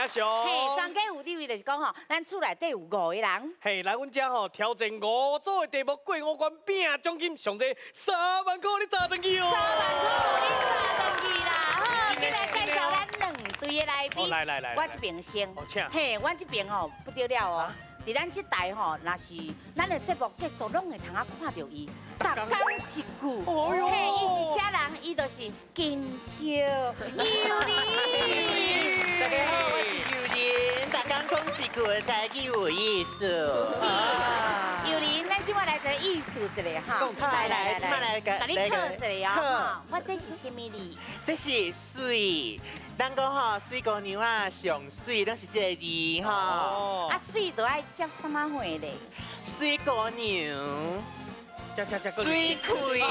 正俗。嘿，全家有智慧就是講吼，咱厝內底有五個人。嘿，來阮遮吼挑戰五組的題目，過五關拼獎金，上濟3萬塊，你炸轉去哦！ 3萬塊，你炸轉去啦！好，緊來介紹咱兩隊的來賓。來來來，我這邊先。哦，請。嘿，阮這邊吼不得了哦。佇咱這台吼，若是咱的節目結束，攏會通啊看著伊。逐工一句，嘿，伊是啥人？伊就是金笑幼玲。大家好，我是幼玲，逐工講一句的台語有意思。是，幼玲，咱這擺來一個意思一下哈。來來來，來，共你考一下哦。我這是啥物字？這是媠。咱講吼，水姑娘啊，上媠，攏是這個字吼。啊，媠就愛接啥物貨咧？水姑娘。吃吃吃，媠氣。是，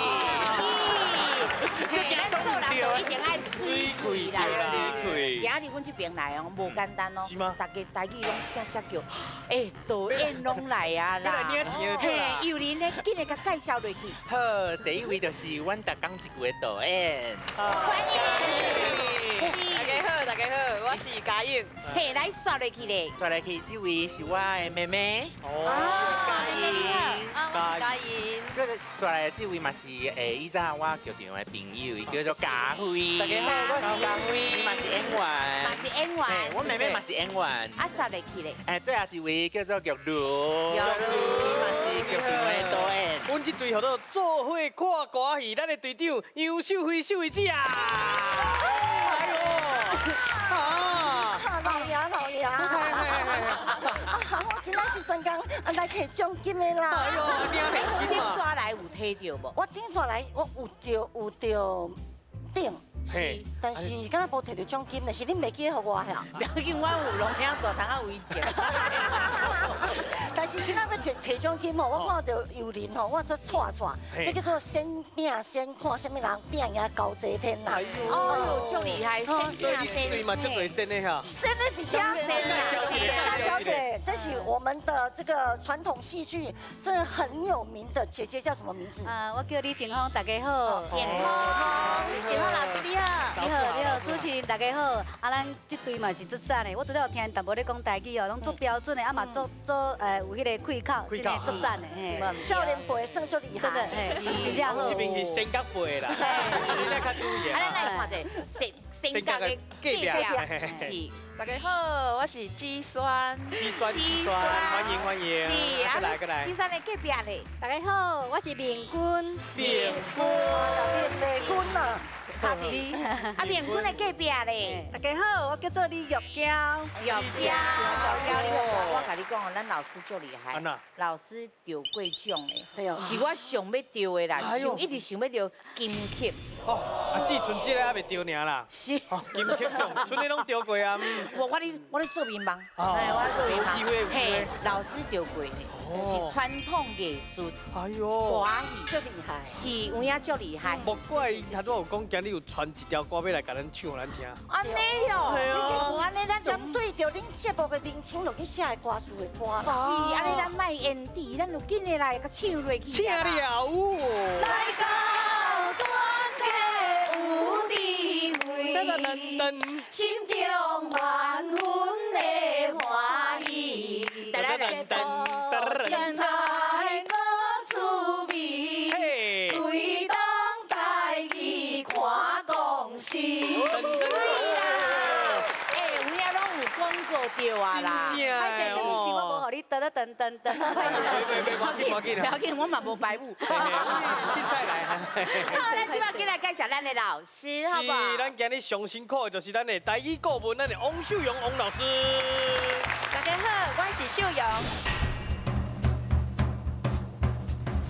嘿，咱做人就一定愛媠氣啦。媠氣。今仔日阮這邊來哦，無簡單哦。是嗎？大家台語攏寫寫叫，欸，導演攏來啊啦。來領錢嘿，幼玲咧，緊來共介紹落去。好，第一位就是阮逐工一句的導演。歡迎。大家好，大家好，我是嘉穎。嘿，來刷落去咧。刷落去這位是我的妹妹。哦，嘉穎。啊，我是嘉穎。閣刷來這位嘛是以前我劇場的朋友，伊叫做嘉輝。大家好，我是嘉輝，伊嘛是演員。嘛是演員。我妹妹嘛是演員。啊，刷落去咧。最後一位叫做玉如。玉如，伊嘛是劇場的導演。阮這隊號做做伙看歌戲，咱的隊長楊秀慧秀慧姐啊。啊！老爺老爺，啊！我今仔是專工來提獎金的啦。哎呦，你頂逝來有提著無？我頂逝來，我有著有著頂，是，但是敢若無提著獎金，是恁袂記予我遐？不要緊，我有攏遐大窗仔圍住。但是今仔欲提提獎金吼，我看著幼玲吼，我做掣掣，這叫做先拼先看啥物人拼贏高坐天啦。哎呦，足厲害，先拼先。對嘛，足濟先的哈。先的比較。大小姐，這是我們的這個傳統戲劇，這很有名的姐姐叫什麼名字？啊，我叫李靜芳，大家好。靜芳，靜芳老師你好。你好，你好，主持人大家好。啊，咱這隊嘛是足讚的，我拄才有聽淡薄咧講台語哦，攏足標準的，啊嘛足足有彼個氣口，真的足讚的。嘿，少年輩算足厲害，真的，嘿，真正好。這邊是先角輩啦，你才較注意。啊，咱來看者先先角的隔壁，是。大家好，我是子萱。子萱，子萱，歡迎歡迎。是啊，來過來。子萱的隔壁咧。大家好，我是明君。明君，明君啊。是啊，明君的隔壁咧。大家好，我叫做李玉嬌。玉嬌，玉嬌，你我共你講哦，咱老師足厲害。老師得過獎的，是我想欲得的啦，想一直想欲得金曲。哦，啊，只賰這个還袂著爾啦。是。金曲獎，賰你攏得過啊。我咧做眠夢，嘿，我做眠夢。嘿，老師得過呢，是傳統藝術。哎呦，歌戲足厲害。是有影足厲害。莫怪伊頭拄有講，今日有傳一條歌欲來共咱唱，咱聽。按呢喲，按呢咱針對著恁節目的名稱落去寫的歌詞的歌。是，按呢咱莫演底，咱就緊的來共唱落去。請了有。來到全家有智慧，心中萬分的歡喜。噔噔噔精彩閣趣味，對當台語看公司。欸，有影攏有廣告著啊啦。歹勢，對不起，我無予你噔噔噔噔噔。不要緊，我嘛無排舞。凊彩來。好，咱這擺緊來介紹咱的老師，好不好？是，咱今日上辛苦的就是咱的台語顧問，咱的王秀蓉王老師。大家好，我是秀蓉。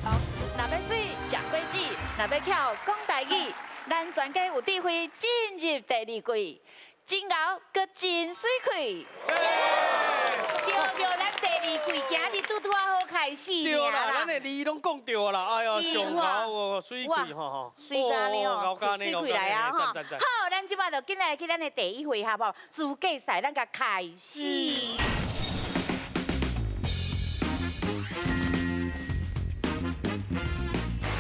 好，若欲媠，食果子，若欲巧，講台語，咱全家有智慧進入第二季，真𠢕閣真媠氣。對對，咱第二季今日拄拄仔好開始。對啦，咱的字攏講對啦，哎呦，上𠢕哦，媠氣吼吼，媠咖呢吼，媠氣來啊吼。好，咱這擺就緊來去咱的第一回合吼，資格賽，咱共開始。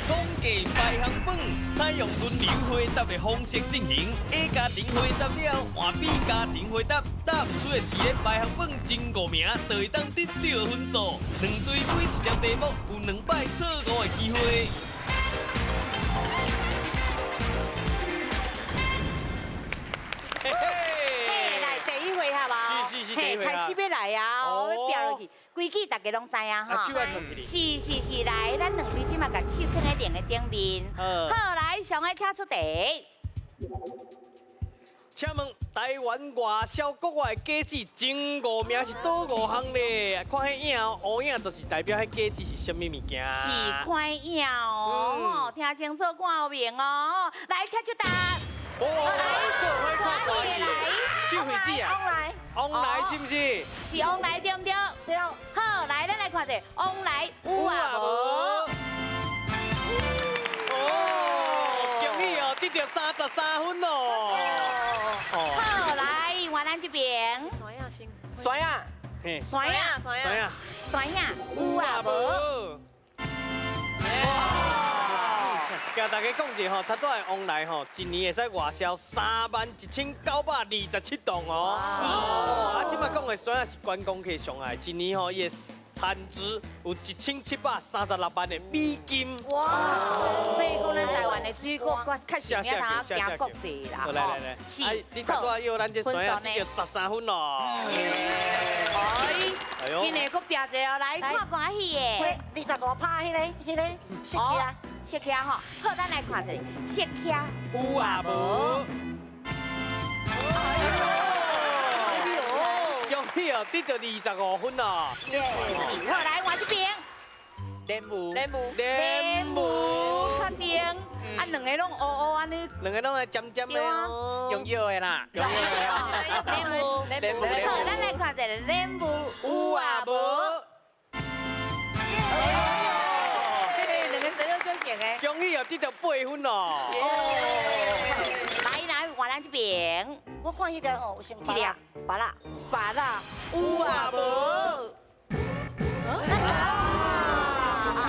講价排行榜，采用轮流回答的方式进行。A 家庭回答了，换 B 家庭回答，答毋出的伫咧排行榜前五名，就会当得到分数。两队每一条题目有两摆错误的机会。嘿嘿，嘿，来第一回合哦，是是是第一回合开始欲来啊，哦，欲飙落去，规矩大家拢知影吼。啊，手爱囥起哩。是是是，来，咱两队这马共手囥佇铃的顶面。好，来，上爱请出题。请问台湾外销国外果子前五名是佗五项咧？看彼影哦，乌影就是代表彼果子是啥物物件？是看影哦，听清楚，看有明哦。来，请出答。哦，做伙看歌戏，秀慧姊啊，王来，王来是毋是？是王来对毋对？对。好，来，咱来看者，王来有啊无？哦，恭喜哦，得到33分哦。好，来换咱这边。山仔先。山仔。山仔，山仔，山仔，有啊无？共大家讲一下吼，头拄仔王来吼，一年会使外销31,927吨哦。是。啊，这摆讲的山仔是观光客上爱，一年吼伊的产值有1736万的美金。哇！所以讲咱台湾的水果，较实名通行国际啦。来来来，是。你头拄仔约咱这山仔得到13分咯。哎呦，今日阁拼一个哦，来看歌戏的。25拍彼个释迦。释迦吼，好，咱来看一下释迦有啊无？恭喜哦，得到25分哦。是，好，来换这边。莲雾，莲雾，莲雾，确定。啊，两个拢乌乌按呢。两个拢会尖尖的哦。用药的啦。用药的。莲雾，莲雾。好，咱来看一下莲雾有啊无？恭喜哦，得到8分哦！来来，换咱这边。我看彼个吼，有成一粒芭乐，芭乐有啊无？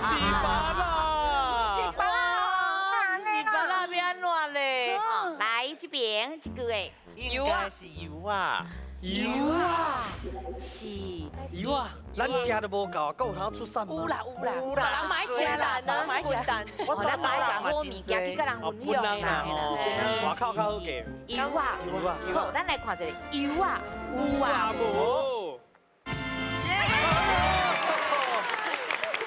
是芭乐，是芭乐，是芭乐欲按怎咧？来这边这句的，应该是油啊。油啊，是油啊，咱食都无够啊，阁有通出产吗？有啦有啦，有啦，人买食啦，人买食蛋，咱买共好物件去佮人分享的啦。外口较好价。油啊，油啊，好，咱来看一下油啊，有啊无？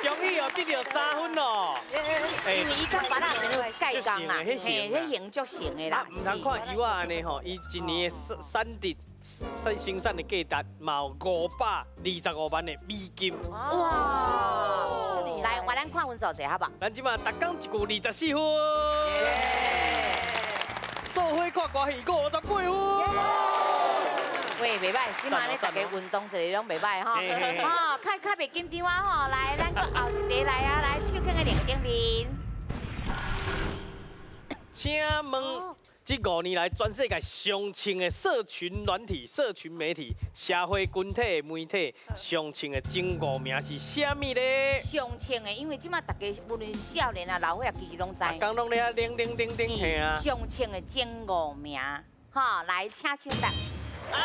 恭喜哦，得到3分哦。因为伊佮芭乐有盖工啦，嘿，彼形足成的啦。毋通看油仔按呢吼，伊一年的产值。生产的价值嘛有525万的美金。哇！来，换咱看分数者，好无？咱这马逐工一句24分。做伙看歌戏58分。喂，袂歹，这马咧大家运动一下拢袂歹吼。哦，较较袂紧张啊吼，来，咱阁后一题来啊，来手囥佇铃顶面。请问，这5年来，全世界上冲的社群软体、社群媒体、社会群体的媒体上冲的前5名是啥物咧？上冲的，因为这马大家无论少年啊、老岁仔，其实拢知。刚拢咧铃铃铃铃，嘿啊。上冲的前5名，吼，来，请抢答。来，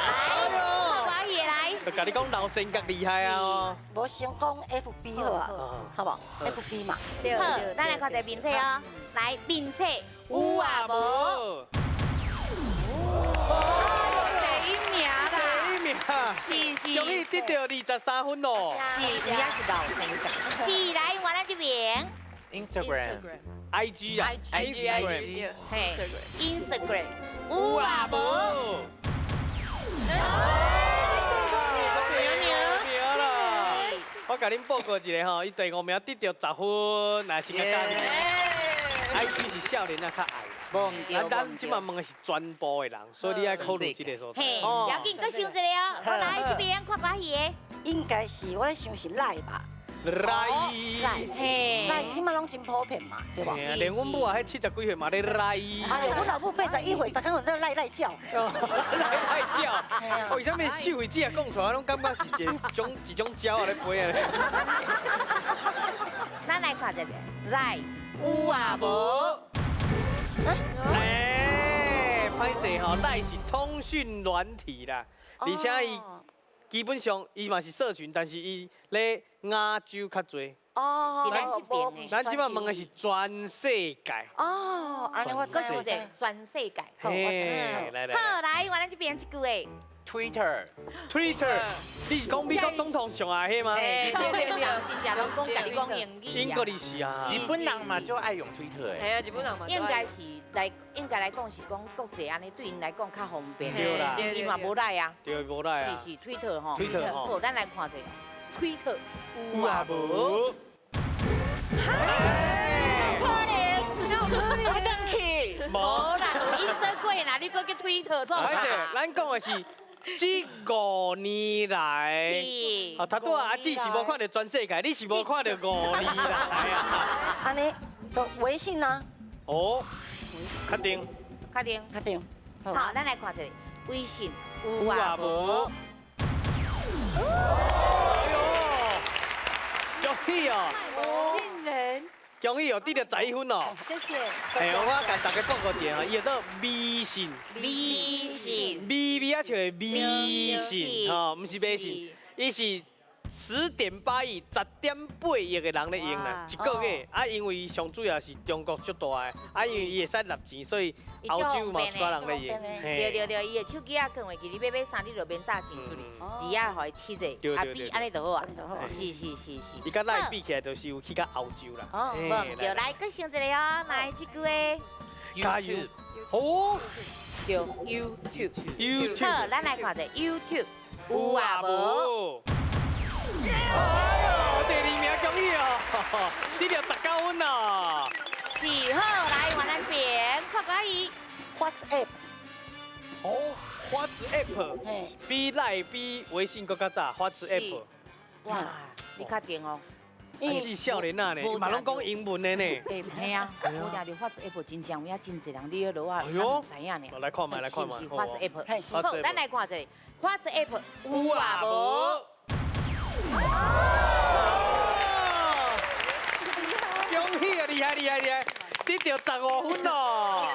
看歌戏的来。就共你讲，老生较厉害啊！无先讲 FB 好啊，好无？FB 嘛。好，咱来看一下面册哦。来，面册有啊无？第一名啦！第一名，是是。恭喜得到23分哦。是，有影是老生。是，来，换咱这边。 Instagram。 IG 啊。 IG IG。嘿。Instagram 有啊无？我共恁报告一下吼，伊第5名得到10分，来先共加油。IG 是少年仔较爱，无毋对。咱这马问的是全部的人，所以你爱考虑这个所在。嘿，要紧，阁想一下哦。我来这边看歌戏的，应该是我咧想是 LINE 吧。 LINE，嘿，LINE 这马拢真普遍嘛，对无？连阮母啊，彼70几岁嘛咧 LINE。哎呦，阮老母81岁，逐工在赖赖叫。赖赖叫。为啥物秀慧姊啊讲出来，拢感觉是一种鸟仔咧飞啊？咱来看一下，LINE 有啊無？哎，歹勢吼，LINE 是通訊軟體啦，而且伊基本上伊嘛是社群，但是伊咧亞洲較濟。哦，咱這邊的。咱這擺問的是全世界。哦，按呢我知。閣是全世界。嘿，來來。好，來，換咱這邊一句話。 Twitter。 Twitter，你是講美國總統上愛彼嗎？對對對，真正攏講共你講英語。英國的是啊。日本人嘛就愛用 Twitter 的。係啊，日本人嘛。應該是來，應該來講是講國際按呢，對𪜶來講較方便。對啦。伊嘛無賴啊。對，無賴啊。是是，Twitter 吼。 Twitter 吼。好，咱來看一下，Twitter 有啊無？可能，我轉去。無啦，有醫生過啦，你閣去 Twitter 創啥？咱講的是。這五年來，是啊，頭拄仔阿姊是無看著全世界，你是無看著五年來啊。按呢，就微信啊。哦，確定。確定。確定。好，咱來看一下微信有啊無？哎喲，恭喜哦！竟然。恭喜哦，得著11分哦！謝謝。哎，我共大家報告一下吼，伊叫做微信。微信。微微啊，像的微信吼，毋是微信，伊是10.8億、10.8億的人咧用啦，一個月。啊，因為上主要是中國足大的，啊，因為伊會使納錢，所以歐洲嘛有一寡人咧用。對對對，伊的手機仔放會記，你欲買啥，你就免紮錢出去，字仔予伊試者，啊比按呢就好啊。是是是是。伊佮 LINE 比起來，就是有去到歐洲啦。哦，無對，來，閣想一個哦，來這句話。加油！好。對，YouTube。 YouTube。好，咱來看一下 YouTube 有啊無？哎喲，第二名恭喜哦，得著19分哦。是好，來換咱邊看看伊 WhatsApp。哦，WhatsApp 比 LINE 比微信閣較早，WhatsApp。哇，你確定哦？啊，是少年仔呢，嘛攏講英文的呢。欸，嘿啊，無聽著 WhatsApp 真正有影真濟人佇彼落啊，毋知影呢。來看覓，來看覓。是 WhatsApp？好，咱來看一下 WhatsApp 有啊無？恭喜啊！厲害厲害厲害，得著15分咯。好，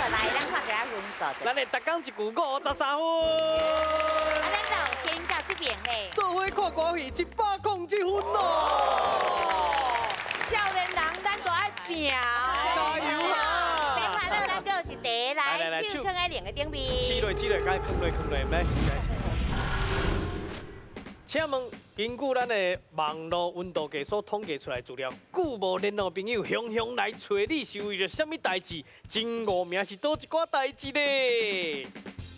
來，咱看一下分數。咱來逐工一句53分。啊，咱就先到這邊嘿。做伙看歌戲107分咯。少年人，咱都愛拼。加油啊！別怕了，咱閣有一題來，手囥佇兩个頂面。試落試落，該囥落囥落，免是免是。請問，根據咱的網路溫度計所統計出來資料，久無聯絡朋友雄雄來揣你是為著啥物代誌？前五名是佗一寡代誌咧？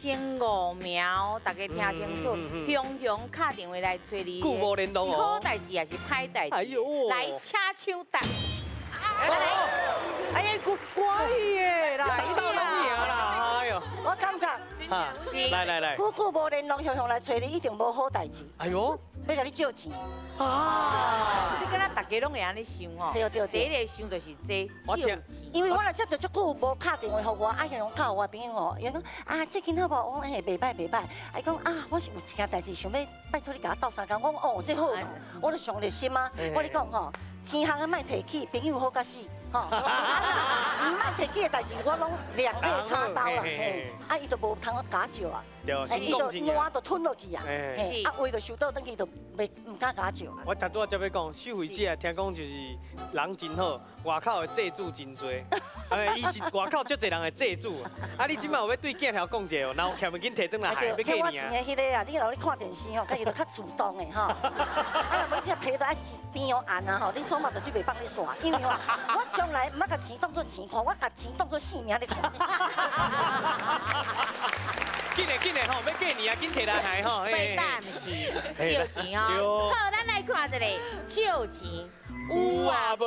前五名，大家聽清楚，雄雄敲電話來揣你，久無聯絡是好代誌還是歹代誌？哎喲，來，請搶答。哎呀，乖耶，來，等到攏贏啦，哎喲，我感覺。是，來來來，久久無聯絡，雄雄來揣你，一定無好代誌。哎喲，欲共你借錢。啊！你敢若大家攏會按呢想吼？對對對。第一个想就是這借錢。因為我若接著足久無敲電話予我，啊，雄雄敲予我的朋友吼，伊講啊，最近好無？我講嘿，袂歹袂歹。啊，伊講啊，我是有一件代誌想欲拜託你共我鬥相共。我講哦，這好，我就上熱心啊。我咧講吼，錢項仔莫提起，朋友好甲死。吼，錢莫提起的代誌，我攏兩肋插刀啦。嘿，啊，伊就無通共借啊，伊就爛就吞落去啊。嘿，啊，話就收倒轉去，就袂毋敢共借啊。我頭拄仔才欲講，秀慧姐聽講就是人真好，外口的債主真濟。哎，伊是外口足濟人的債主。啊，你這擺有欲對鏡頭講一下哦，若有欠緊提轉來，欲過我錢的彼個啊，你若咧看電視吼，佮伊就較主動的吼。啊，若無這皮都愛邊哦按啊吼，你總嘛絕對袂放你煞，因為我將來毋捌共錢當做錢看，我共錢當做性命咧看。緊嘞緊嘞吼，欲過年啊，緊提來還吼。所以答案是借錢哦。好，咱來看一下借錢有啊無？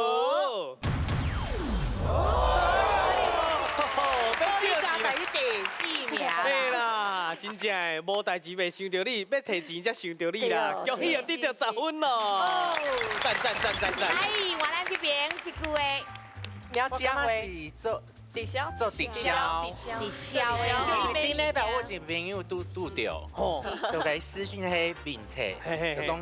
你剛才第四名。對啦，真正的無代誌袂想著你，欲提錢才想著你啦。恭喜又得著10分咯！讚讚讚讚讚！來，換咱這邊一句話。我感覺是做直銷，做直銷，直銷的。頂禮拜我一個朋友拄著，就共伊私訊彼面冊，就講。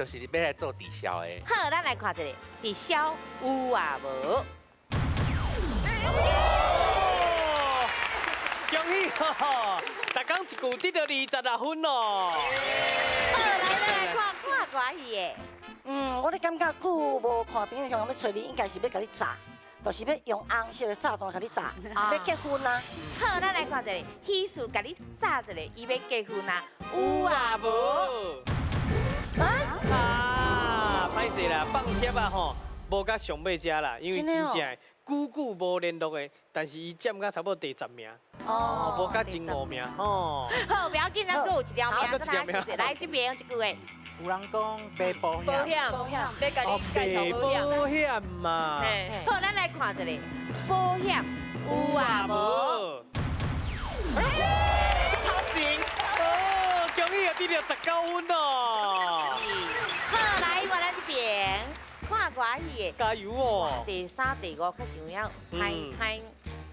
就是欲来做直销的。好，咱来看一下直销有啊无？恭喜哦！逐工一句得到26分哦。好，来咱来看看歌戏的。嗯，我咧感觉久无看朋友向欲揣你，应该是欲共你诈，就是欲用红色的炸弹共你诈，欲结婚啊。好，咱来看一下，喜事共你诈一下，伊欲结婚啊，有啊无？啊，歹势啦，放贴啊吼，无甲上尾遮啦，因为真正久久无联络的，但是伊占甲差不多第十名，哦，无甲前五名，吼。好，不要紧，咱阁有一条命，阁来来这边一句话。有人讲买保险，保险，保险，欲共你介绍保险，保险嘛。好，咱来看一下保险有啊无？头前，哦，恭喜啊，得到19分哦。好，来我咱这边看歌戏的，加油哦！第三、第五较是有影歹歹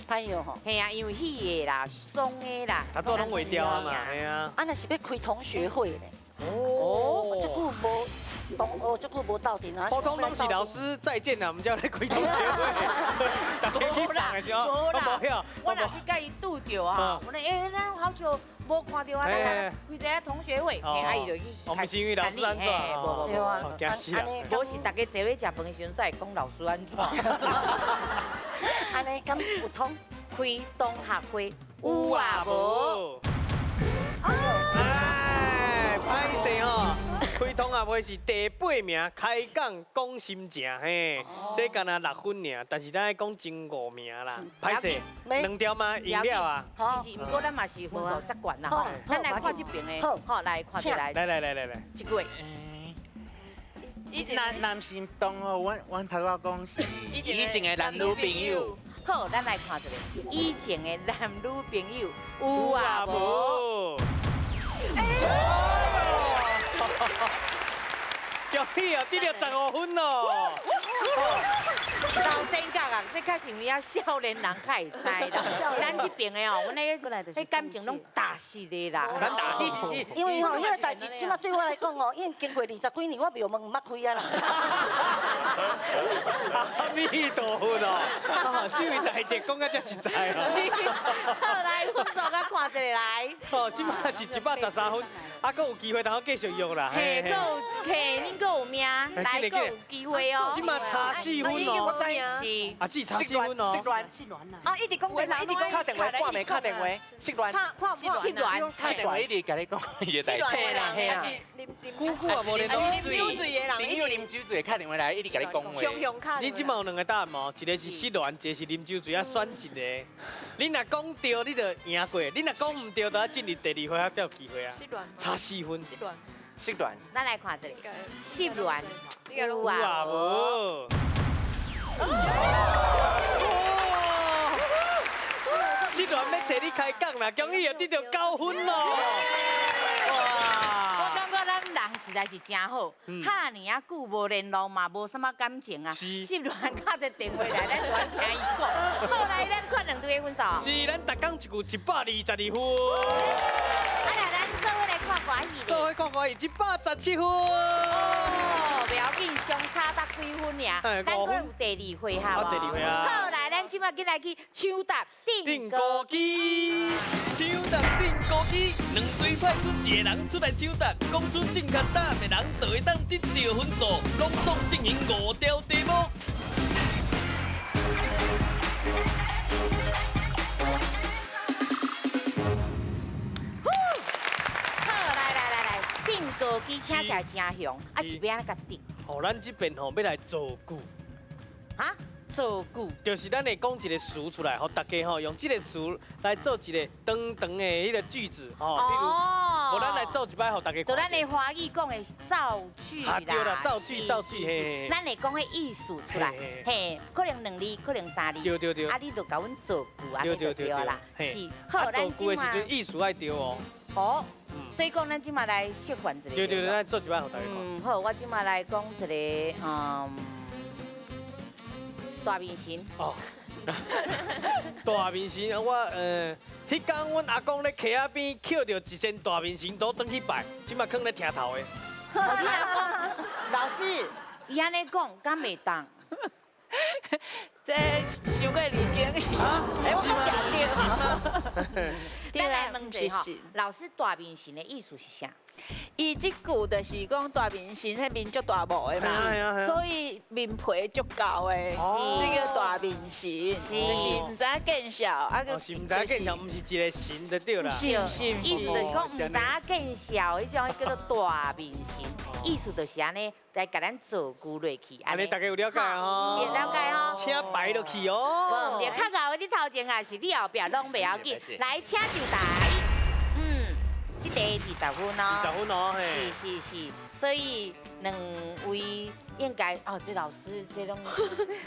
歹哟吼。嘿啊，因为戏的啦、爽的啦，他都拢袂掉啊嘛，嘿啊。啊，若是欲开同学会咧。哦，足久无同学，足久无斗阵啊。普通拢是老师再见啦，毋才咧开同学会，大家去送的时候，无啦，我若去共伊拄著啊，我咧欸，咱好久无看著啊，咱来开一下同学会，嘿，啊伊就去。哦，毋是因为老师按怎？无无对啊，惊死啦！无是大家坐咧食饭的时阵，才会讲老师按怎。按呢敢有通开同学会？有啊无？哎，歹势吼，开同学会是第八名，开讲讲心情，嘿，这敢若6分尔，但是咱爱讲前5名啦，歹势，两条吗？赢了啊！是是，毋过咱嘛是分数遮悬啦，吼，咱来看这边的，好，来看一来，来来来来来，这句。男男性同学，阮头拄仔讲是以前的男女朋友。好，咱来看一下以前的男女朋友有啊无？恭喜啊，得到15分哦！老真觉啊，这较是有影少年人较会知啦。咱这边的哦，阮彼感情拢踏实的啦。踏实。因为吼，彼个代志，这马对我来讲哦，已经经过20几年，我袂门毋捌开啊啦。阿弥陀佛哦，这位代志讲甲遮实在哦。好，来分数甲看一下来。哦，这马是113分，啊，阁有机会通继续约啦。嘿，阁有，嘿，恁阁有命，来阁有机会哦。这马差4分哦。是。啊，只差4分哦。失恋，失恋啊！啊，一直讲电话，一直讲敲电话，挂没敲电话，失恋，失恋，敲电话一直共你讲伊的代志。啦，嘿啦。久久也无联络。啉酒醉的人，朋友啉酒醉敲电话来，一直共你讲话。你这马有两个答案无？一个是失恋，一个是啉酒醉，啊选一个。你若讲对，你就赢过；你若讲毋对，就要进入第二回合才有机会啊。失恋。差4分。失恋。失恋。咱来看一下，失恋有啊无？失恋欲揣你开讲啦，恭喜又得到9分咯！哇！我感觉咱人实在是真好，哈尔啊久无联络嘛，无啥物感情啊。失恋敲一个电话来，咱就爱听伊讲。好，来，咱看两队的分数。是，咱逐工一句122分。啊，来，咱做伙来看歌戏。做伙看歌戏117分。哦，不要紧，相差得几分尔。咱阁有第二回合哦。第二回啊。好，来，咱这马紧来去抢答定歌机。抢答定歌机，两队派出一个人出来抢答，讲出正确答案的人就会当得到分数。拢总进行5条题目。好，来来来来，定歌机听起来真雄，啊是欲按怎共定？哦，咱这边吼欲来造句。哈？造句？就是咱会讲一个词出来，予大家吼用这个词来做一个长长的彼个句子吼。比如，无咱来做一摆，予大家看。就咱的华语讲的造句啦。对啦，造句造句嘿。咱会讲彼意思出来，嘿，可能2字，可能3字。对对对。啊，你就共阮造句，按呢就对啦。是。好，咱造句的时阵意思爱对哦。好。所以讲，咱这马来示范一下。对对对，咱做一摆，予大家看。嗯，好，我这马来讲一个，大明星。哦。大明星，我彼工阮阿公咧溪仔边捡著一身大明星，都转去拜，这马囥咧厅头的。你阿公，老师，伊按呢讲，敢袂当？这伤过离经啊哎，我讲对。咱来问一下吼，老师大面神的意思是啥？伊这句就是讲大面神，彼面足大无的嘛，所以面皮足厚的，这叫大面神，就是毋知影见笑，啊个是毋知影见笑，毋是一个神就对啦。是是，意思就是讲毋知影见笑，彼种叫做大面神，意思就是按呢来共咱造句落去。按呢大家有了解吼？有了解吼？请排落去哦。无毋对，较𠢕的你头前抑是你后壁拢袂要紧。来，请上台。这题20分哦，20分哦，是是是，所以两位应该哦，这老师这拢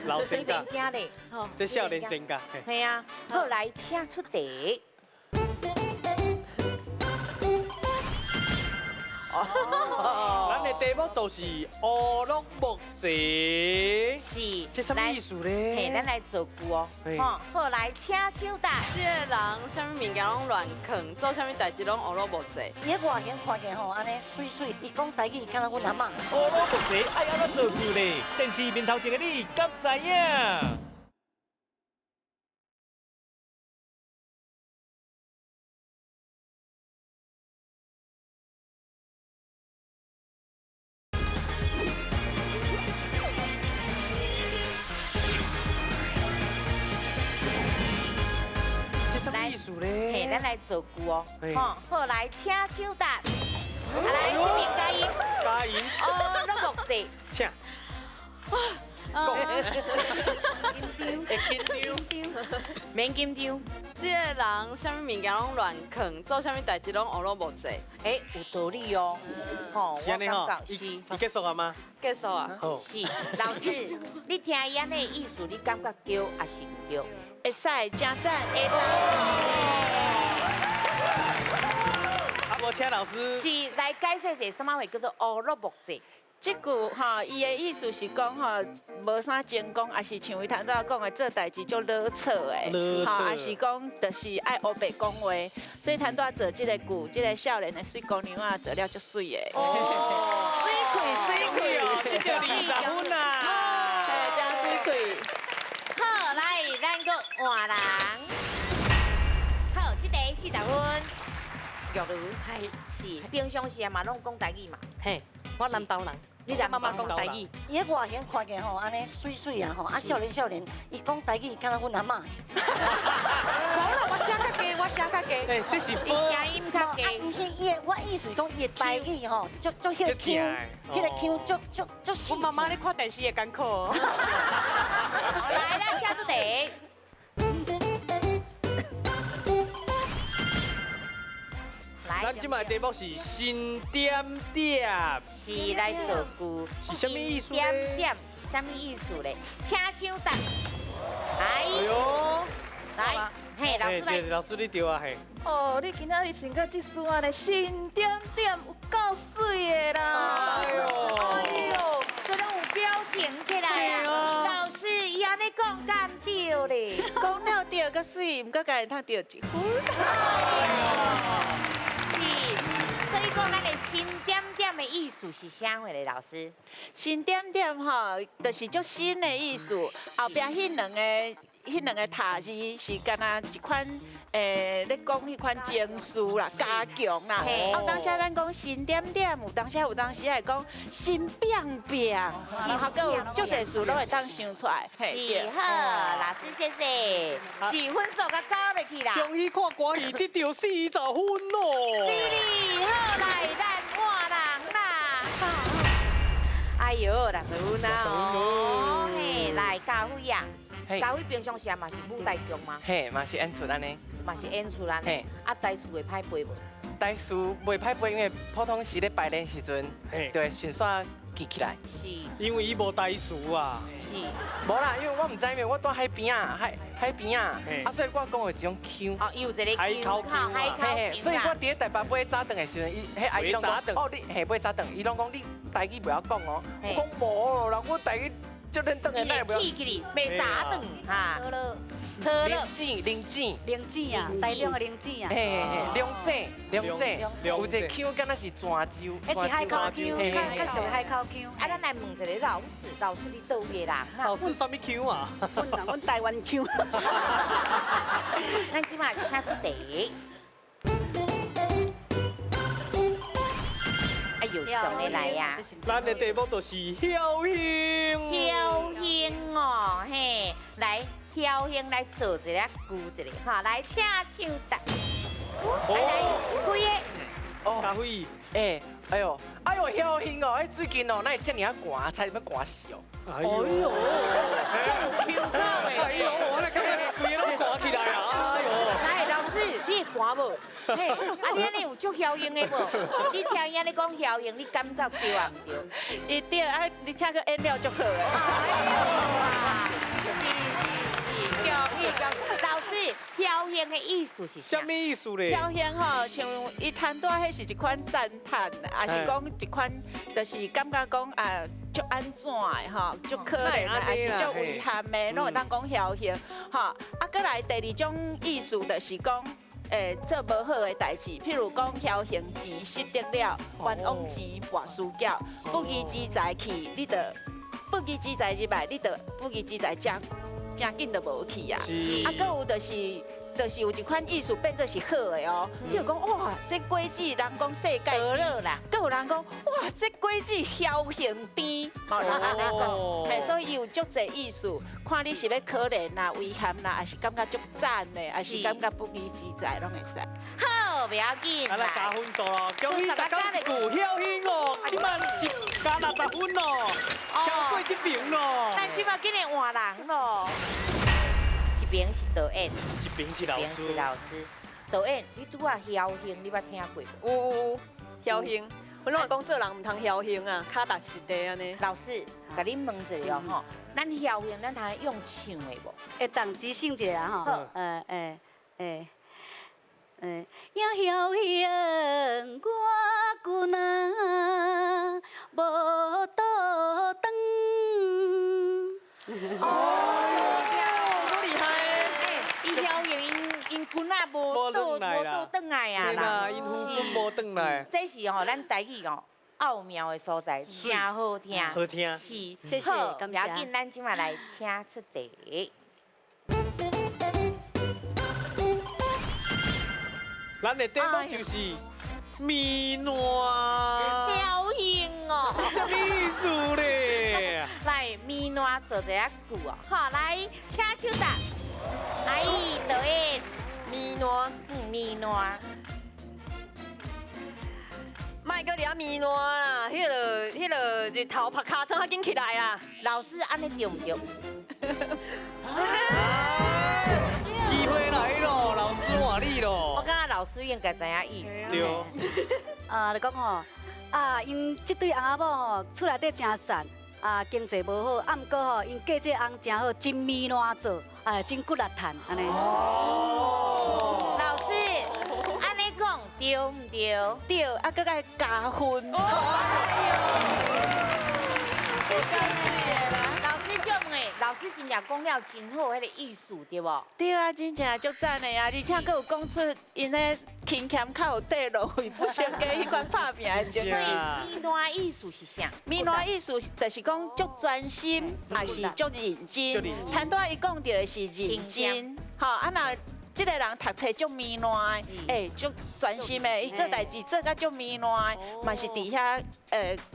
老身家，咧，这少年身家，系啊，好来，请出题。咱的题目就是乌鲁木齐，是，这啥物意思咧？嘿，咱来造句哦。好，好来，请抢答。这个人啥物物件拢乱囥，做啥物代志拢乌鲁木齐。伊的外形看起来吼，按呢媠媠，伊讲台语敢若阮阿嬷。乌鲁木齐爱按怎造句咧？电视面头前的你敢知影？嘿，咱来造句哦。好，好来，请抢答。来，这边加油。加油。哦，鲁木齐。请。会紧张。免紧张。这个人啥物物件拢乱囥，做啥物代志拢乌鲁木齐。哎，有道理哦。吼，我感觉是。你结束了吗？结束啊。是，老师，你听伊按呢意思，你感觉对抑是毋对？会使，真赞，会当。啊，无请老师。是来解释一下，啥物话叫做乌鲁木齐？这句吼，伊的意思是讲吼，无啥成功，抑是像伊头拄仔讲的，做代志足啰嗦的，吼，抑是讲就是爱乌白讲话，所以头拄仔做这个句，这个少年的媠姑娘仔做了足媠的，媠气媠气哦，这就20分啦，嘿，真媠气。好，来，咱阁换人。好，这题40分，玉如，是平常时嘛拢讲台语嘛？嘿，我南投人。你妈妈讲台语，伊的外形看起来吼，按呢媠媠啊吼，啊少年少年，伊讲台语敢若阮阿嬷。无啦，我声较低，我声较低。哎，这是伊声音较低。毋是伊的，我意思讲伊的台语吼，足足彼个腔，彼个腔足足足细。我妈妈咧看电视会艰苦哦。来，咱请出题。咱这摆题目是新点点，是来造句，是啥物意思？点点是啥物意思咧？请抢答。来，来，嘿，老师来，老师你对啊嘿。哦，你今仔日穿到这束按呢，新点点有够媠的啦！哎呦，这拢有表情起来啊！老师，伊按呢讲敢对咧？讲了对，阁媠，毋过家己通著一分。所以讲，咱的新点点的意思是啥货咧？老师，新点点吼，就是足新的意思。后壁彼两个、彼两个塔字是敢若一款，咧讲彼款情绪啦，加强啦。啊，有当时咱讲新点点，有当时有当时会讲新变变，然后阁有足济事拢会当想出来。是好，老师谢谢。是分数较高落去啦。恭喜看歌戏得到40分哦。是哩，好来，咱换人啦。哎呦，60分啊！哦，嘿，来，家辉啊，家辉平常时嘛是舞台剧吗？嘿，嘛是演出按呢。嘛是演出按呢。啊，台词会歹背无？台词袂歹背，因为普通时咧排练时阵，就会顺煞记起来。是。因为伊无台词啊。是。无啦，因为我毋知，因为我住海边啊，海边啊，啊，所以我讲话一种腔。哦，伊有一个腔，海口腔。所以我伫咧台北买早顿的时阵，伊彼阿姨拢讲，哦，你嘿买早顿，伊拢讲你台语袂晓讲哦。我讲无，人我台语足认真的，伊会起起哩，袂早顿哈。好了，好了，灵子，灵子，灵子啊，台中的灵子啊。嘿嘿，龙井，龙井，有一个腔敢若是泉州，彼是海口腔，较属海口腔。啊，咱来问一个老师，老师你佗位的人？老师啥物腔啊？阮台湾腔。咱这马请出题。哎呦，上的来呀！咱的题目就是侥幸。侥幸哦，嘿，来侥幸来做一个句一个，哈，来请唱答。来来，开个。嘉辉，哎，哎呦，哎呦，侥幸哦，哎，最近哦，哪会这尔啊寒，差点欲寒死哦。哎呦，这有口的。哎呦，我来感觉规个拢寒起来啊！哎呦。来，老师，你会寒无？嘿，啊你按呢有足侥幸的无？你听伊按呢讲侥幸，你感觉对啊毋对？伊对啊，而且阁演了足好的。是是是，恭喜恭喜！老师，侥幸的意思是啥？物意思咧？侥幸吼，像伊谈带彼是一款赞叹，也是讲一款，就是感觉讲啊，足按怎的吼，足可怜的，还是足遗憾的，拢会当讲侥幸吼。啊，阁来第二种意思就是讲。做无好的代志，譬如讲侥幸钱失得了，冤枉钱跋输缴，不义之财去，你就不义之财入来，你就不义之财真真紧就无去啊。啊，阁有就是有一款意思变做是好的哦，譬如讲哇，这果子人讲世界得了啦，阁有人讲哇，这果子侥幸甜，嘛有人按呢讲，嘿，所以伊有足济意思，看你是欲可怜啦、遗憾啦，还是感觉足赞的，还是感觉不义之财，拢会使。好，不要紧。咱来加分数咯，恭喜大家一句侥幸哦，这摆一加60分咯，超过这边咯。咱这摆紧来换人咯。一边是导演，一边是老师。老师，导演，你拄仔侥幸，你捌听过无？有有，侥幸，阮拢会讲做人毋通侥幸啊，跤踏实地按呢。老师，共恁问一下哦吼，咱侥幸，咱通用唱的无？会当即兴一下吼，也侥幸我骨仔无倒转。哦。因骨仔无倒转来啊啦，因夫无转来。这是吼咱台语哦奥妙的所在，真好听。好听。是，谢谢，感谢。要紧，咱这马来请出题。咱的题目就是面烂。侥幸哦。啥物意思咧？来，面烂做一个句哦，好，来，请手答。哎，导演。面烂，面烂，莫阁伫遐面烂啦，彼个日头曝尻川较紧起来啦。老师，按呢对毋对？机会来咯，老师换你咯。我感觉老师应该知影意思。对。啊，就讲吼，啊，𪜶这对翁仔某吼，厝内底真散，啊，经济无好，啊，毋过吼，𪜶嫁这翁真好，真面烂做，啊，真骨力趁，按呢。哦。老师，按呢讲对毋对？对，啊，阁爱加分。老师就问的，老师真正讲了真好，彼个意思对无？对啊，真正足赞的啊，而且阁有讲出𪜶的勤俭较有底落，不相加彼款拍拚的精神。所以面烂意思是啥？面烂意思就是讲足专心，也是足认真。头拄仔伊讲到的是认真，吼啊若。这个人读册足面烂，欸，足专心的，伊做代志做甲足面烂，嘛是伫遐，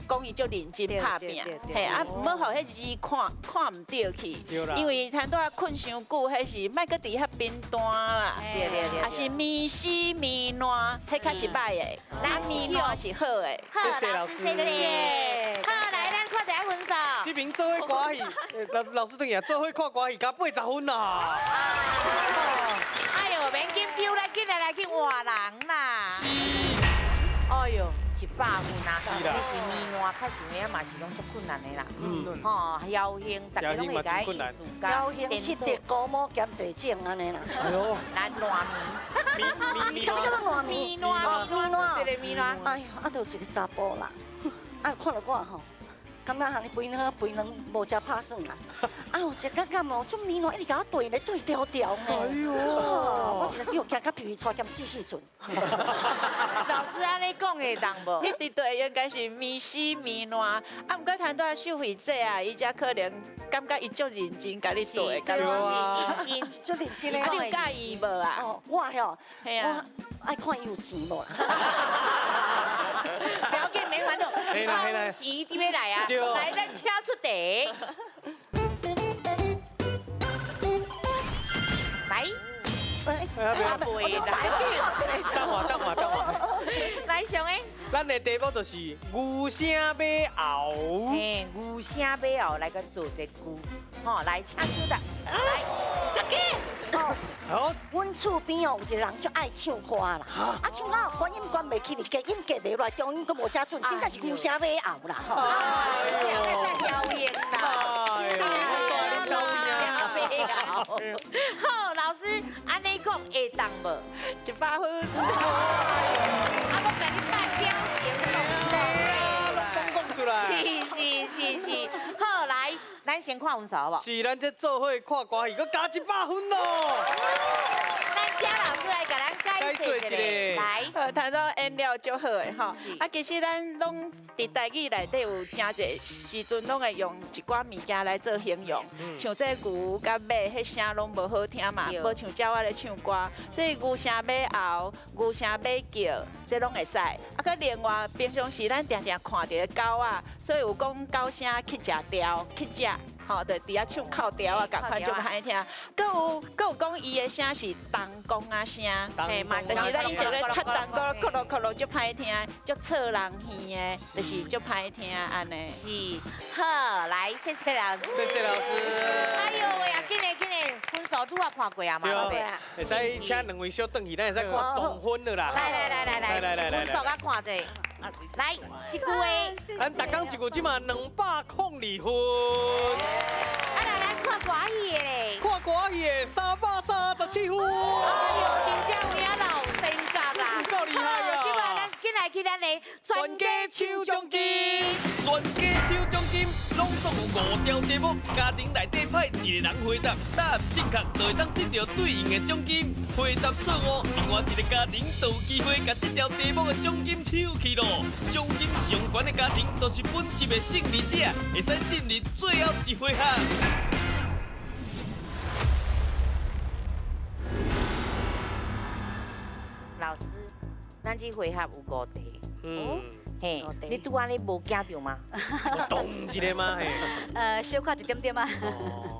讲伊足认真拍拚，嘿，啊，毋好予彼字看看毋著去，因为头拄仔困伤久，彼是莫阁伫遐贫惰啦，对，也是面死面烂，彼较是歹的，咱面烂是好的。好，谢谢老师，谢谢。好，来，咱看一下分数。这边做伙歌戏，老师转去啊，做伙看歌戏，加80分啦。哎呦，免紧张，来紧来来去换人啦。哎呦，100分啊！你是面烂，确实有影嘛是拢足困难的啦。吼，侥幸，大家拢会共意思。侥幸失得高帽兼坐井按呢啦。哎呦，咱烂面。啥物叫做烂面？面烂，面烂，对对，面烂。哎呦，啊，就一个查埔人，啊，看著我吼，感覺行肥軟肥軟無食拍算啦。啊，有一感覺哦，這麵攏一直共我對咧對條條呢。哎喲，我是叫驚甲皮皮剉兼死死陣。老師按呢講會當無？彼佇對應該是迷死迷爛，啊，毋過談到秀慧姐啊，伊才可能感覺伊足認真共你對，對啊，認真，足認真的。啊，你有佮意無啊？哦，我吼，我愛看伊有錢無啦。不要緊，沒煩惱。錢佇欲來啊？來，咱請出題。來，等我，等我，等我。來上個。咱的題目就是牛聲馬喉。嘿，牛聲馬喉來個做一句，吼，來請出答。來，這個。好，阮厝邊哦有一個人足愛唱歌啦，啊唱到高音關袂起，低音低袂落，中音閣無寫準，真正是牛聲馬喉啦。哎呦，在表演啦。好，老師，按呢講會當無？100分。啊，我共你帶表情講出來。是是是是，好，來，咱先看分數好無？是，咱這做伙看歌戲，閣加100分咯。咱請老師來共咱解釋一下。來，頭拄演了足好的吼。啊，其實咱攏佇台語內底有誠濟時陣，攏會用一寡物件來做形容，像這牛佮馬，彼聲攏無好聽嘛，無像鳥仔咧唱歌，所以牛聲馬喉、牛聲馬叫，這攏會使。啊，閣另外平常時咱定定看著狗仔，所以有講狗聲去食雕，去食。吼，就佇遐唱哭調啊，仝款足歹聽。閣有講伊的聲是銅管仔聲，就是咱以前咧踢銅鼓，咯咯咯足歹聽，足刺人耳的，就是足歹聽按呢。是，好，來，謝謝老師。謝謝老師。哎喲喂啊，緊嘞緊嘞，分數拄仔看過啊嘛，對不對？會使請兩位小轉去，咱會使看總分了啦。來來來來來，分數我看者。來，一句話。咱逐工一句，這馬202分。啊，來來看歌戲的咧。看歌戲的337分。哎喲，真正有影老身格啦，夠厲害啊！這馬咱緊來去咱的全家搶獎金，全家搶獎金，攏總有5條題目，家庭內底派一個人回答，答案正確就會當得著對應的獎金。回答錯誤，另外一個家庭就有機會共這條題目的獎金搶去咯。獎金上懸的家庭，就是本集的勝利者，會使進入最後一回合。老師，咱這回合有5題。嗯。嘿，你拄按呢無驚著嗎？動一下嗎？嘿。小可一點點啊。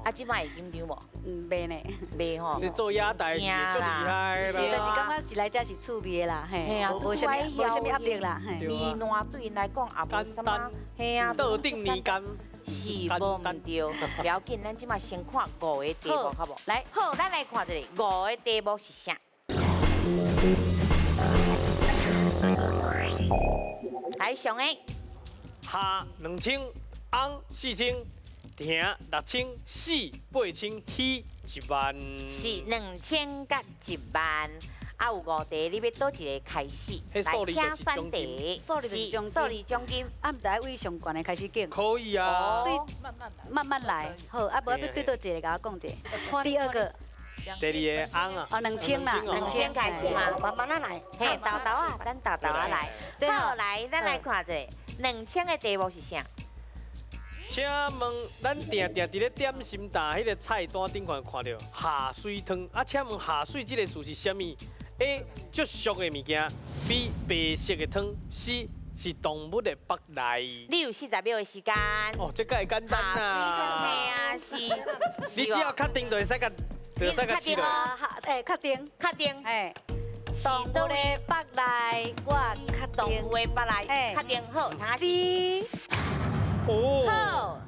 啊，這擺會緊張無？嗯，袂呢。袂吼。這做野代是足厲害啦。是，就是感覺是來這是趣味的啦，嘿。無啥物，無啥物壓力啦，嘿。麵爛對𪜶來講也無啥物，嘿啊。桌頂年甘。是無毋對，不要緊，咱這擺先看5個題目，好無？來，好，咱來看一下5個題目是啥？來上個，下2000，翁4000，亭6000，四8000，喜1万。是2000佮1萬，啊有5題，你欲佗一个開始？來，請選題，數字就是獎金，數字獎金，啊，毋知愛對上懸的開始揀。可以啊。對，慢慢來，好，啊，無欲對佗一个，共我講者。第二個。第二个翁啊。哦，2000啦，2000開始嘛，慢慢仔來。嘿，豆豆啊，咱豆豆仔來。好，來，咱來看者，2000的題目是啥？請問，咱定定佇咧點心店彼個菜單頂看看著下水湯，啊，請問下水這個詞是啥物？A. 足俗的物件，B. 白色的湯，C. 是動物的腹內。你有40秒的時間。哦，這個會簡單啊。嘿啊，是。你只要確定就會使共，就會使共試落。欸，確定。確定。欸，動物的腹內，我確定。動物的腹內，確定好。是。哦。好，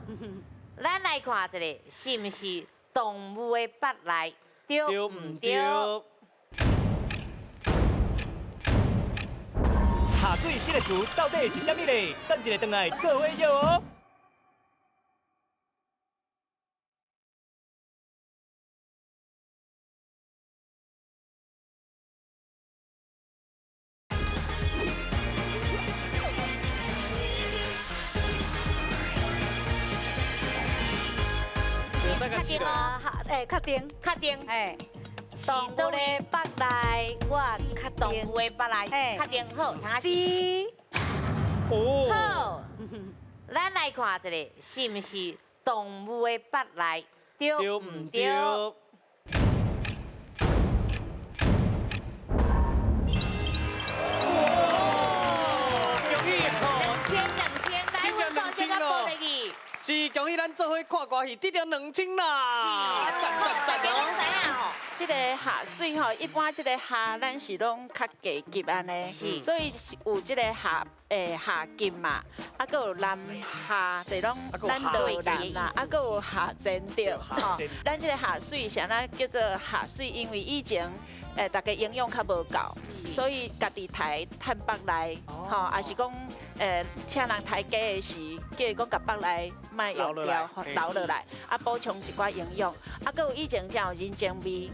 咱來看一下，是毋是動物的腹內？對毋對？下水這個詞到底是啥物呢？等一下轉來做伙叫哦。定哦。哎，确定。确定。哎。动物的腹内，我确定。动物的腹内，确定好。是。哦。好，咱来看一下，是毋是动物的腹内？对毋对？是，恭喜咱做伙看歌戏得到2000啦！赞赞赞哦！这个下水吼，一般这个虾咱是拢较低级按呢，所以是有这个下下级嘛，啊，阁有南下，就拢咱落南啦，啊，阁有下贱对，吼。咱这个下水是按怎叫做下水？因为以前大家营养较无够，所以家己刣趁腹内，吼，也是讲请人刣鸡的时，叫伊讲共腹内莫用掉，留落来，啊，补充一寡营养。啊，阁有以前才有人情味，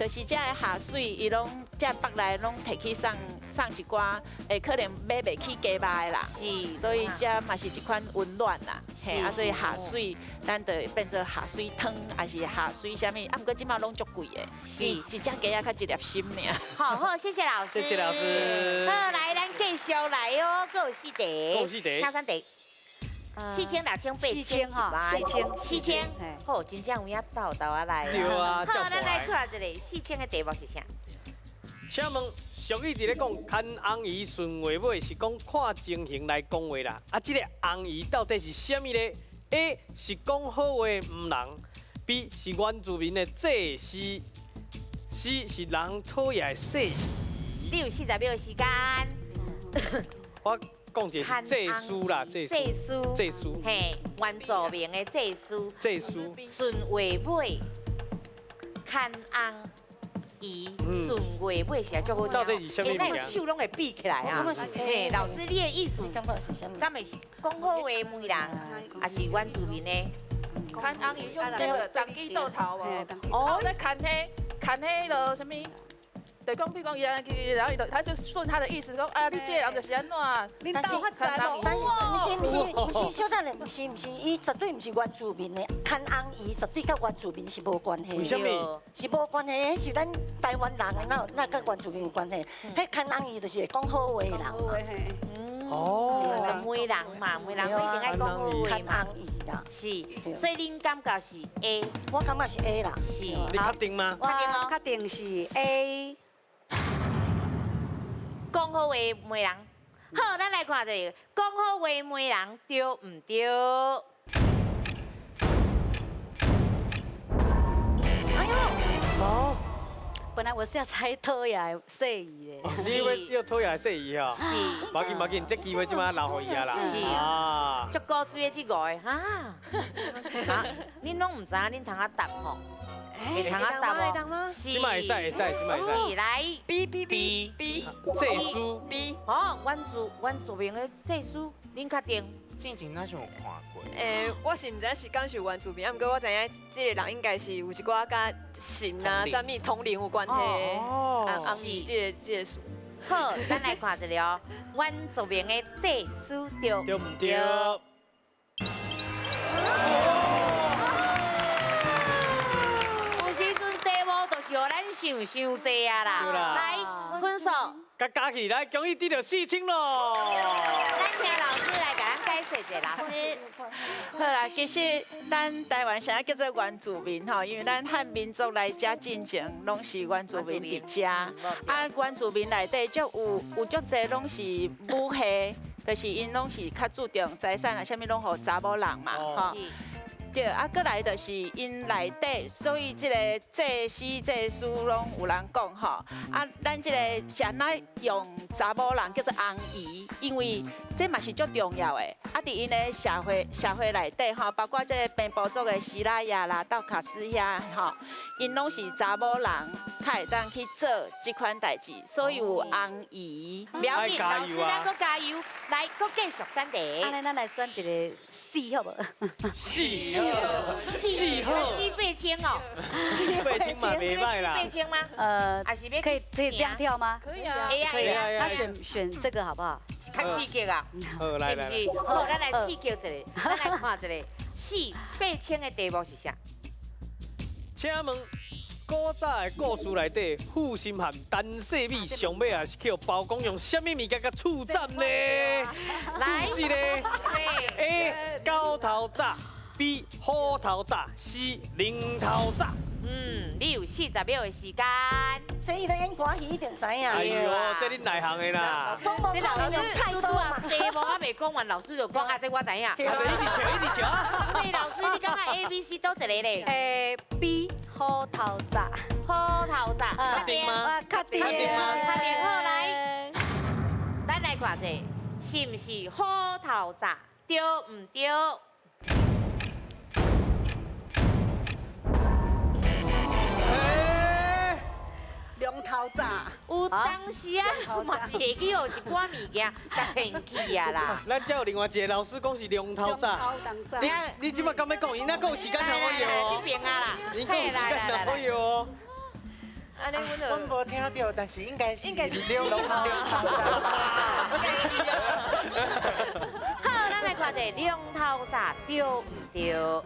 就是这个下水，伊拢这腹内拢提去送送一寡，可能买袂起鸡肉的啦，是，所以这嘛是一款温暖啦，嘿，啊，所以下水咱就变做下水汤，还是下水啥物，啊，毋过这马拢足贵的，是，一只鸡仔较一粒心尔。好好，谢谢老师，谢谢老师。好，来，咱继续来哦，阁有四题，阁有四题，请选题。4000、6000、8000、4000、4000，好，真正有影斗斗啊来。对啊，好，咱来看一下4000的题目是啥？请问俗语伫咧讲，牵红鱼顺话尾是讲看情形来讲话啦。啊，这个红鱼到底是啥物咧？A 是讲好话毋人，B 是原住民的祭司，C 是人讨厌的细。你有40秒时间。我讲一个是祭司啦，祭司，祭司，嘿，原住民的祭司，祭司，顺话尾，牵红鱼，顺话尾是足好听。到底是啥物物件？手拢会比起来啊！嘿，老师，你的意思，敢会是讲好话骂人，还是原住民的？牵红鱼就是那个长鸡豆头无？哦，在牵彼牵彼个啥物？就讲，比如讲，伊安尼，然后伊就，他就顺他的意思讲，啊，你这个人就是按怎？但是，但是，毋是，小等下，毋是，伊绝对毋是原住民的，牵红鱼绝对佮原住民是无关系。为什么？是无关系，彼是咱台湾人，哪有哪佮原住民有关系？彼牵红鱼就是会讲好话的人嘛。哦。骂人嘛，骂人不一定爱讲好话。牵红鱼啦。是，所以恁感觉是 A？我感觉是 A 啦。是。你确定吗？我确定是 A。讲好话骂人，好，咱来看一下，讲好话骂人对毋对？哎呦，哦，本来我是要猜讨厌的细鱼的，你要讨厌的细鱼哈？是，无要紧，无要紧，这机会这马留予伊啊啦。是啊，足古锥的这五个哈，恁拢毋知影，恁通啊答吼。会通啊答哦，是，这马会使会使，这马会使。是来 B B B B，祭司 B。哦，原住民的祭司，恁确定？之前哪像有看过？我是毋知是敢是原住民，啊，毋过我知影这个人应该是有一寡佮神啊、啥物通灵有关系的。哦，红鱼这个事。好，咱来看一下哦，原住民的祭司对对毋对？是予咱想伤济啊啦！来，分数，加加起来，恭喜得到4000咯！咱请老师来共咱解释一下，老师。好啦，其实咱台湾啥叫做原住民吼，因为咱汉民族来遮进前，拢是原住民伫遮。啊，原住民内底足有足济拢是母系，就是𪜶拢是较注重财产啊，啥物拢予查某人嘛，吼。对，啊，阁来就是𪜶内底，所以这个祭司、祭司拢有人讲吼。啊，咱这个是按怎用查某人叫做红姨，因为这嘛是足重要的。啊，伫𪜶的社会内底吼，包括这个平埔族的西拉雅啦、道卡斯遐吼，𪜶拢是查某人较会当去做这款代志，所以有红姨。不要紧，老师咱阁加油，来，阁继续选题。按呢，咱来选一个四好无？四。四8000哦，四八千嘛袂䆀啦。四八千吗？可以这样跳吗？可以啊，可以啊。那选这个好不好？较刺激啊，好来是不是？好，咱来刺激一下，咱来看一下，4、8000的题目是啥？请问，古早的故事内底，负心汉陈世美上尾也是去予包公用啥物物件共处斩呢？来处死咧？A. 狗头鍘，B. 虎头鍘，C. 龙头鍘。嗯，你有40秒的时间。这伊咧演歌戏一定知影。哎呦，这恁内行的啦。这老师菜拄拄啊，题目还袂讲完，老师就讲啊，这我知影。啊，就一直笑，一直笑啊。所以老师，你感觉 A、B、C 佗一个咧？诶，B 虎头鍘。虎头鍘，确定吗？确定。确定吗？确定好来，咱来看者，是毋是虎头鍘？对毋对？龙头鍘，有当时啊，嘛是会去予一寡物件共骗去啊啦。咱这有另外一个老师讲是龙头鍘。你这摆敢欲讲？伊若讲时间头可以哦。这边啊啦，你讲时间头可以哦。按呢，阮无听著，但是应该是龙头鍘。好，咱来看者龙头鍘对毋对？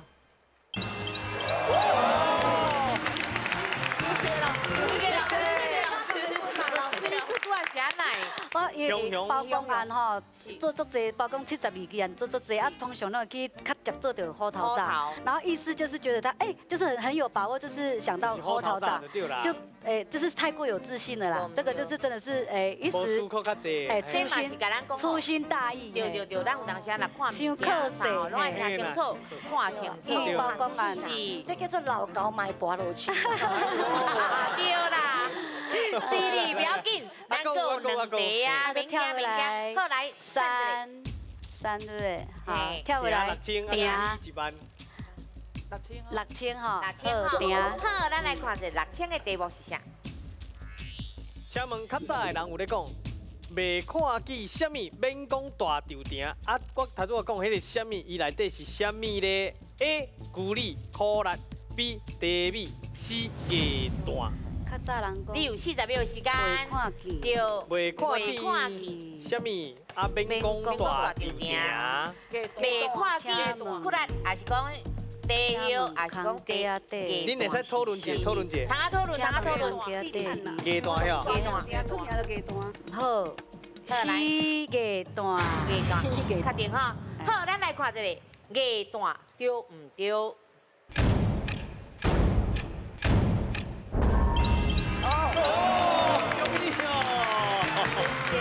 我因为包公案吼做足济，包公72个案做足济，啊，通常拢会去较接做著虎头鍘，然后意思就是觉得他哎，就是很有把握，就是想到虎头鍘，就哎，就是太过有自信了啦。这个就是真的是哎一时哎粗心大意。对对对，咱有当时若看物件，拢爱听清楚，看清楚。包公案是，这叫做老高买跋落去。对啦。是哩，不要紧，咱阁有两题啊，免惊免惊。好来，三三对不对？好，跳回来，行，一万。6000吼，6000吼。好，咱来看一下6000的题目是啥？请问较早的人有咧讲，袂看见啥物，免讲大稻埕。啊，我头拄仔讲彼个啥物，伊内底是啥物咧？A. 牛乳苦力，B. 茶米，C. 鸡蛋。较早人讲，你有40秒时间，对，袂看见啥物，啊免讲大稻埕，袂看见苦力，还是讲茶叶，还是讲茶鸡？恁会使讨论一下，讨论一下。通啊讨论，通啊讨论。鸡蛋哟，鸡蛋，出名就鸡蛋。好，四鸡蛋，鸡蛋，确定吼。好，咱来看一下鸡蛋对毋对？哦，恭喜哦！谢谢。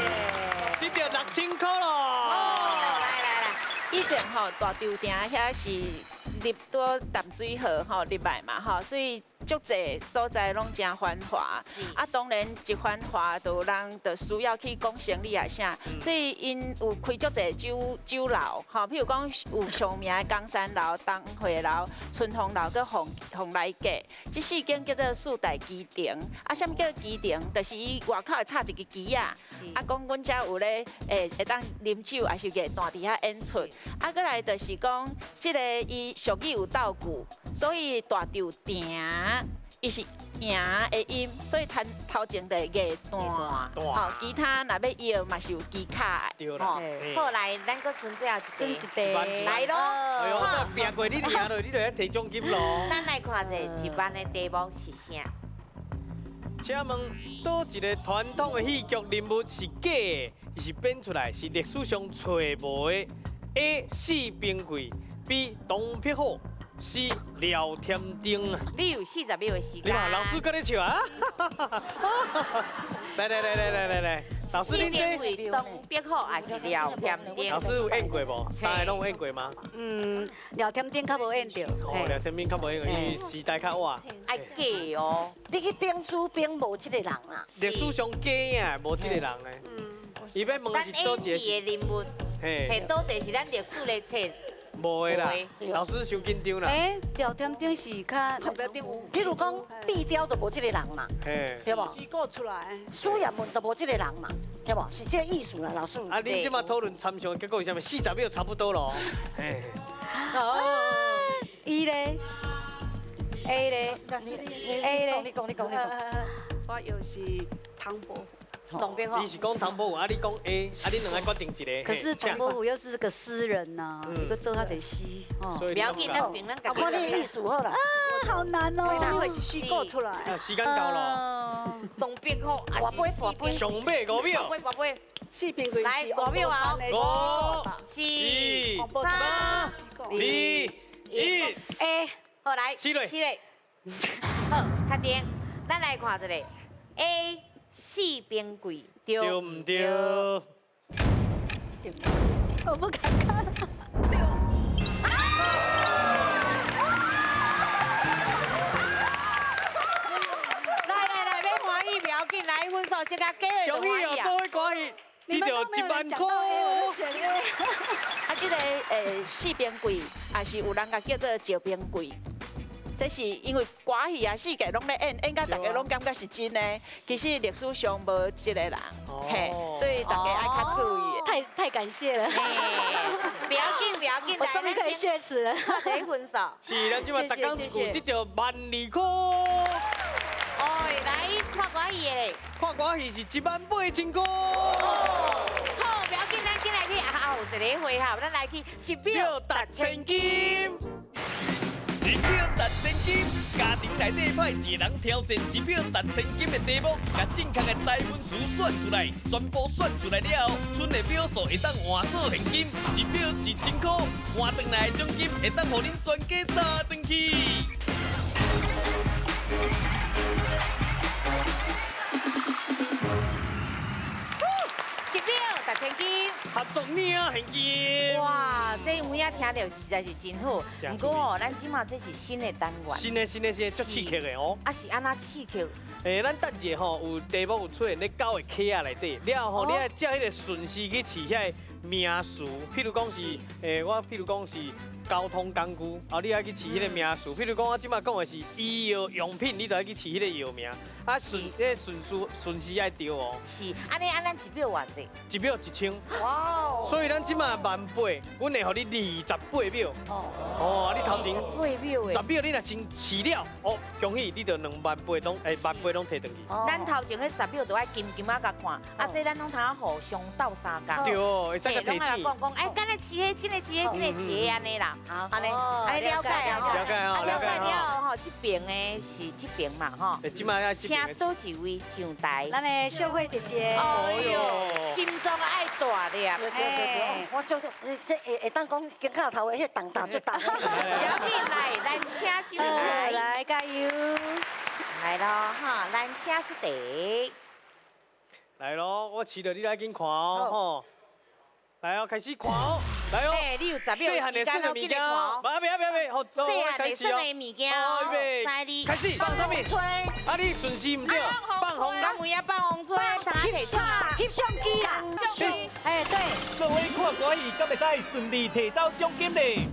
你得6000块咯！哦，来来来，以前吼大稻埕遐是入多淡水河吼入来嘛吼，所以足济所在拢真繁华。啊，当然一繁华，就人就需要去讲生理啊啥，所以𪜶有开足济酒楼，吼，譬如讲有上名的江山楼、东汇楼、春风楼，佮凤来阁，这四间叫做四大旗亭。啊，啥物叫旗亭？就是伊外口会插一支旗仔，啊，讲阮遮有咧，会当啉酒，还是艺团伫遐演出。啊，阁来就是讲，这个伊俗语有道具，所以大稻埕。伊是赢的音，所以头头前就会艺段，吼，其他若欲摇嘛是有技巧的。对啦。好来，咱阁剩最后一题，来咯。哎呦，拼过你赢了，你就爱提奖金咯。咱来看一下1万的题目是啥？请问，佗一个传统的戏剧人物是假的，伊是编出来，是历史上揣无的？A. 四平贵，B. 唐伯虎。C 廖添丁啊！你有40秒的时间。你看老师跟你笑啊！来来来来来来来，老师您这唐伯虎还是廖添丁？老师有演过无？三个拢有演过吗？嗯，廖添丁较无演著。哦，廖添丁较无演过，因为时代较晚。爱假哦！你去编书编无这个人啦。历史上假啊，无这个人咧。嗯。伊欲问是佗一个人物？嘿，佗一个是咱历史的册。无的啦，老师伤紧张啦。哎，廖添丁是较，譬如讲壁雕就无这个人嘛，对无？虚构出来，书也问就无这个人嘛，对无？是这个意思啦，老师。啊，恁这马讨论参详结果是啥物？40秒差不多咯。嘿。哦，伊咧，A 咧，A 咧，你讲你讲你讲。我又是唐伯虎。唐伯虎，你是讲唐伯虎，啊你讲 A，啊你两个决定一个。可是唐伯虎又是个诗人呐，阁做遐济诗，哦。不要紧，咱凭咱家己。我你意思好啦。好難哦。啥物是水果出來？時間到咯。東北吼，大杯大杯。上尾5秒。大杯大杯。四冰櫃來5秒啊！ 5、4、3、2、1。 A。好來。四類。四類。好，確定。咱來看一下 A 四冰櫃對唔對？我不敢看。對。來來來，欲歡喜不要緊，來分數先甲加恭喜哦，做伙歌戲，得著1萬塊。啊，這個四邊櫃也是有人共叫做石冰櫃。這是因為歌戲啊，四界攏咧演，演到大家攏感覺是真的。其實歷史上無這個人，嘿，所以大家愛較注意。太感謝了。不要緊，不要緊，我終於可以雪恥了。得分數。是，咱這擺逐工一句得著12000塊。哦，來看歌戲的咧。看歌戲是18000塊。好，不要緊，咱緊來去啊，有一個回合，咱來去一秒達千金。一秒值千金，家庭內底派一個人挑戰一秒值千金的題目，共正確的台文詞選出來，全部選出來了後，賰的秒數會當換做現金，一秒1000塊，換轉來的獎金會當予恁全家早轉去。一秒值千金，合作领现金。哇，這有影聽著實在是真好。毋過哦，咱這馬這是新的單元。新的新的新的，足刺激的哦。啊是按怎刺激？咱等一下吼，有題目有出現咧9個殼仔內底，了後吼，你愛照彼個順序去試遐個名詞，譬如講是，我譬如講是交通工具，啊，你愛去試彼個名詞，譬如講我這馬講的是醫藥用品，你就愛去試彼個藥名，啊順，彼個順序順序愛對哦。是，按呢按咱一秒偌濟？一秒1000。哇哦！所以咱這馬18,000，阮會予你28秒。哦，啊你頭前8秒10秒你若先試了，哦，恭喜你就28000攏，18000攏提轉去。咱頭前彼10秒就愛緊緊仔共看，啊這咱攏通互相鬥相共。對，會使共提醒。攏講講，哎，敢若試彼，緊來試彼，緊來試彼按呢啦。按呢，按呢了解啊，了解哦，了解了吼，這邊的是這邊嘛吼。請倒一位上台。咱的秀慧姐姐。哎喲，心臟愛大粒。對對對，我就這會當講肩胛頭的彼重擔足重。不要緊，來，咱請出來。來，加油。來咯，哈，咱請出題。來咯，我試著你來緊看哦，吼。來哦，開始看哦，來哦。欸，你有10秒時間哦，緊來看哦。別別別，好，細漢會耍的物件哦，預備，開始，放啥物？啊，你順序毋對，放風。敢有影放風吹？翕相機啦，哎對。做伙看歌戲，敢會使順利提走獎金咧？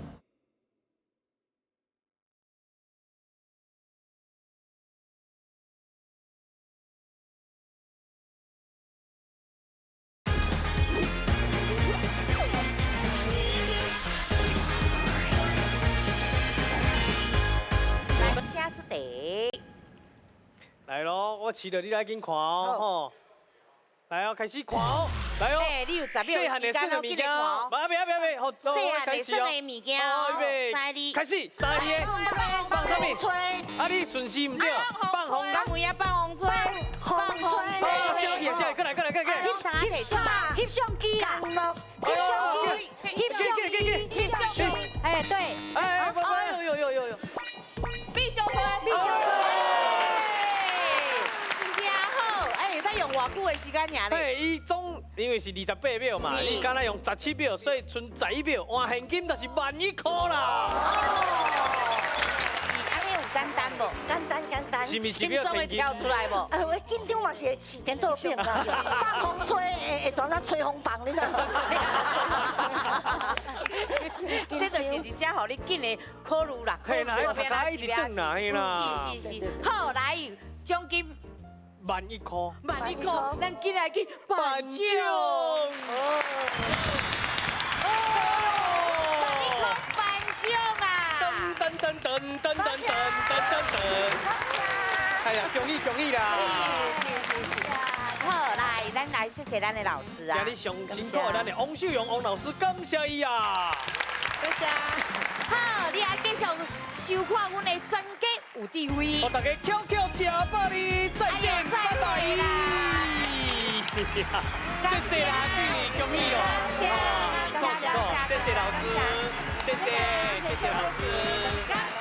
來咯，我試著你來緊看哦，吼。來哦，開始看哦，來哦。欸，你有10秒時間哦，緊來看哦。別別別，好，細漢會耍的物件哦，預備，開始，3、2、1，放啥物？啊，你順序毋對，放風。敢有影放風吹？放風吹。小氣啊，小氣，過來過來過來。翕相機啦，翕相機，翕相機，翕相機，哎對。哎，哎呦呦呦呦，必修課，必修課。偌久的時間爾咧？嘿，伊總因為是28秒嘛，伊敢若用17秒，所以賰11秒換現金就是11000塊啦。是按呢有簡單無？簡單簡單。是毋是1秒千金？跳出來無？哎，我緊張嘛是會起顛倒變啊！放風吹會怎啊吹風棒，你知無？這就是佇遮予你緊的考慮啦，考慮那邊一直轉啦，嘿啦。是是是，好來獎金。 11000塊，11000塊，咱緊來去頒獎。11000塊頒獎啊！噔噔噔噔噔噔噔噔噔。哎呀，恭喜恭喜啦！好，來，咱來謝謝咱的老師啊。今日上辛苦的咱的王秀蓉王老師，感謝伊啊。多謝。好，你愛繼續收看阮的專家有智慧。予大家巧巧食饱哩，再见，拜拜。謝謝啦，恭喜哦，辛苦辛苦，謝謝老師，謝謝謝謝老師。